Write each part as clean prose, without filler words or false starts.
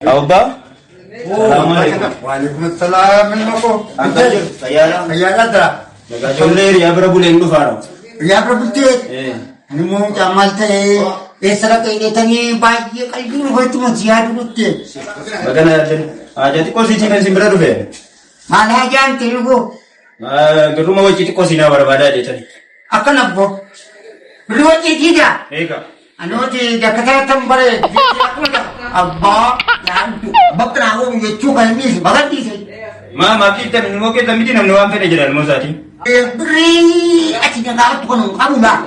Abbaa. Salaamu alaikum. Waalaikum salaam ilma koo. Akkam jirtu? Fayyaadha? Fayyaadha jira. Nagaa ijoollee hiriyaa bira bulee hin dhufaara. Hiriyaa bira bultee. Eh. Ani immoo mucaa maal ta'ee eessa dhaqee hidhatanii baay'ee qalbii nu hoitti miti yaadu nutti. Bagana yaaddan. Haajaa xiqqoo siitii kan isin bira dhufe. Maal haajaan ta'e koo Birruma wajji xiqqoo siinaa barbaadaa jetani. Akkana abboo. Birri wajjii tiida. Eega. Anooti dakkataa tan bare abbaa yaaddu bakka naa oomu jechuu kan inni dhiise baga dhiise. Maa maaf dhiiftan immoo keessan miti namni waan fedhe jedhan immoo isaatiin. Birrii ati nagaatti kun hin qabu laa.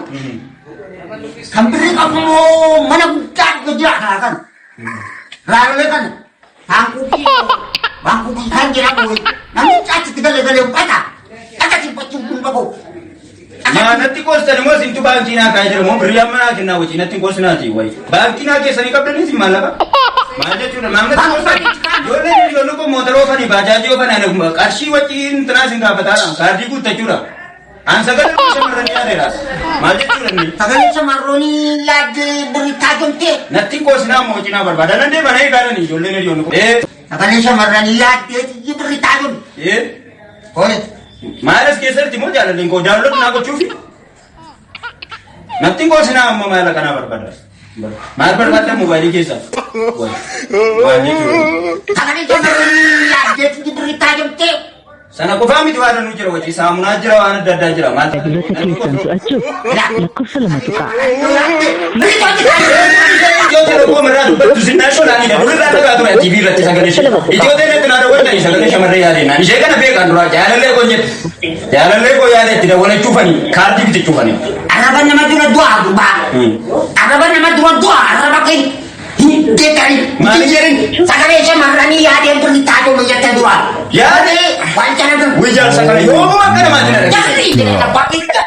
Kan birrii qabu immoo mana guddaa dhufe jira kana kan. Raayolee kana baankuukii baankuukii kan jedhamu namni achitti galee galee uffata akkasi uffachuu kun qabu. Maa natti qoostan immoo isintu baankii naa kaa'ee jira moo birrii amma naa kennaa wajjin natti hin qoosinaati wayi. Baankii naa keessanii qabdanii isin maallaqa. Maal jechuudha maal natti qoostan? Ijoolleen hiriyoonni koo motora oofanii baajaajii oofanii qarshii wajjin intinaa isin gaafataadha kaardii guuttachuudha. An sagalee shamarranii yaadeera. Maal jechuudha inni? Sagalee shamarroonii yaaddee birrii taajomtee. Natti hin qoosinaa ammoo wajjin naa barbaada. Nan deema na eegaadhani ijoolleen hiriyoonni koo. Ee Sagalee shamarranii yaaddee birrii taajomte. ee Hore. Maal as keessatti immoo jaalalleen koo download naa gochuufi? Natti hin qoosinaa ammoo maal akkanaa barbaada? Maal barbaadda moobaayilii keessaa? Waan jechuudha. Sagalee shamarranii yaaddee birrii taajomtee. Sana qofaa miti waan nu jira wajji saamunaa jira waan adda addaa jira maal Tajaajilota keessan to'achuuf lakkoofsa 2 tuqaa. Itiyoo telekoom irraa dubbattu sinnaa sholaanidha. Durirraa dhagaa ture TV irratti sagalee ishee. Itiyoo telekoom naa dawwaltanii sagalee shamarree yaadeenna. Ishee kana beekan duraa jaalallee koo jedhe. Jaalallee koo yaada itti dawwalachuufani kaardii bitachuufani. Arraba nama dura du'a gurbaa. Arraba nama dura du'a arraba kee hin geeddarin hin jijjiirin. Sagalee shamarranii yaadeen birri taatee jette dura. Yaadee Waan kana dura. Wijaarsa kana yoomuu akka namaatti na Jarri dhageesse. abbaa keessa.